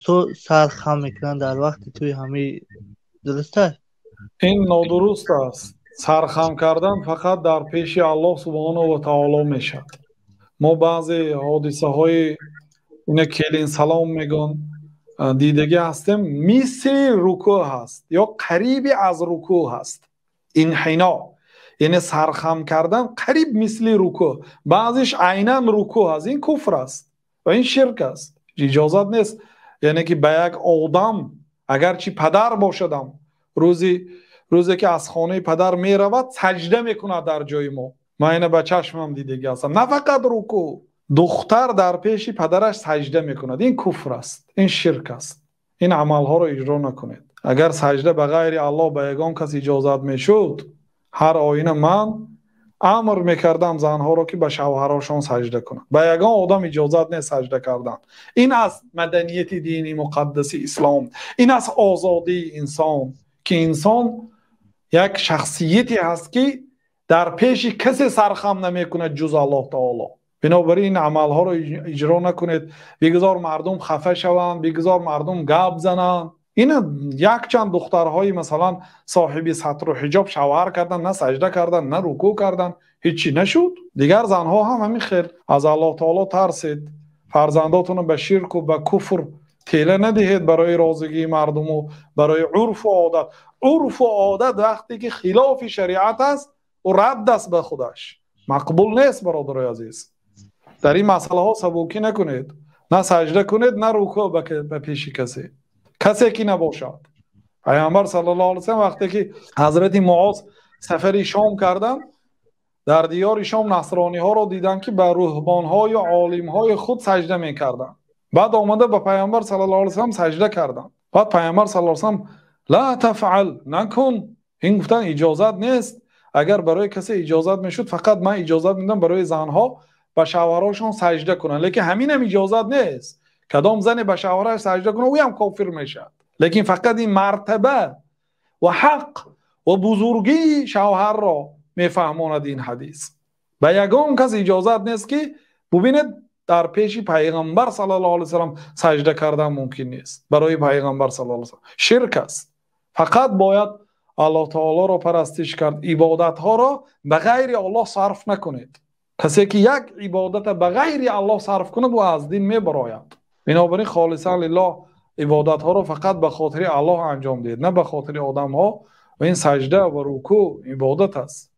Сар хам мекунанд дар вақти тӯи ҳамаи, дуруст аст? Ин нодуруст аст. Сархам кардан фақат дар пеши Аллоҳ субҳонаҳу ва таоло мешавад. Мо баъзе ҳодисаҳои ина келин салом мегӯн дидагӣ ҳастем, мисли рукӯъ ҳаст ё қариби аз рукӯъ ҳаст. Инҳино, яъне сархам кардан қариб мисли рукӯъ, баъзеш айнан рукӯъ аст. Ин куфр аст ва ин ширк аст. Иҷозат нест, яъне ки ба як одам, агарчи падар бошадам, рӯзе ки аз хонаи падар меравад, саҷда мекунад дар ҷои мо. Ман ина ба чашмам дидагӣ ҳастам. На фақат рукӯъ, духтар дар пеши падараш саҷда мекунад. Ин куфр аст, ин ширк аст. Ин амалҳоро иҷро накунед. Агар саҷда ба ғайри Аллоҳ ба ягон кас иҷозат мешуд, ҳар оина ман амр мекардам занҳоро, ки ба шавҳарашон саҷда кунанд. Ба ягон одам иҷозат нест саҷда кардан. Ин аст маданияти дини муқаддаси ислом, ин аст озодии инсон, ки инсон як шахсияте ҳаст, ки дар пеши касе сархам намекунад ҷуз Аллоҳ таоло. Бинобар ин амалҳоро иҷро накунед. Бигзор мардум хафа шаванд, бигзор мардум гап зананд. Ина якчанд духтарҳои масалан соҳиби сатру ҳиҷоб шавҳар карданд, на саҷда карданд, на рукӯъ карданд, ҳеҷ нашуд. Дигар занҳо ҳам ҳамин хел. Аз Аллоҳ таоло тарсед, фарзандотонро ба ширку ба куфр тела надиҳед барои розигии мардуму барои урфу одат. Урфу одат вақте ки хилофи шариат аст, ӯ радд аст ба худаш, мақбул нест. Бародарои азиз, дар ин масъалаҳо сабукӣ накунед. На саҷда кунед, на рукӯъ ба пеши касе, касе ки набошад. Пайғамбар саллаллоҳу алайҳи васаллам вақте ки ҳазрати Муоз сафари Шом карданд, дар диёри Шом насрониҳоро диданд, ки ба рӯҳбонҳою олимҳои худ саҷда мекарданд. Баъд омада ба Пайғамбар саллаллоҳу алайҳи васаллам саҷда карданд. Баъд Пайғамбар саллаллоҳу алайҳи васаллам ла тафъал, накун, ин гуфтан иҷозат нест. Агар барои касе иҷозат мешуд, фақат ман иҷозат медам барои занҳо ба шавҳарашон саҷда кунанд, лекин ҳаминам иҷозат нест. Кадом зане ба шавҳараш саҷда кунад, ӯ ҳам кофир мешавад. Лекин фақат ин мартаба ва ҳақ ва бузургии шавҳарро мефаҳмонад ин ҳадис. Ба ягон кас иҷозат нест, ки бубинед, дар пеши Пайғамбар саллаллоҳу алайҳи васаллам саҷда кардан мумкин нест. Барои Пайғамбар саллаллоҳу алайҳи васаллам ширк аст. Фақат бояд Аллоҳ таолоро парастиш кард. Ибодатҳоро ба ғайри Аллоҳ сарф накунед. Касе ки як ибодата ба ғайри Аллоҳ сарф кунад, ӯ аз дин мебарояд. Бинобар ин холисан лиллоҳ ибодатҳоро фақат ба хотири Аллоҳ анҷом диҳед, на ба хотири одамҳо. Ва ин саҷда ва рукӯъ ибодат аст.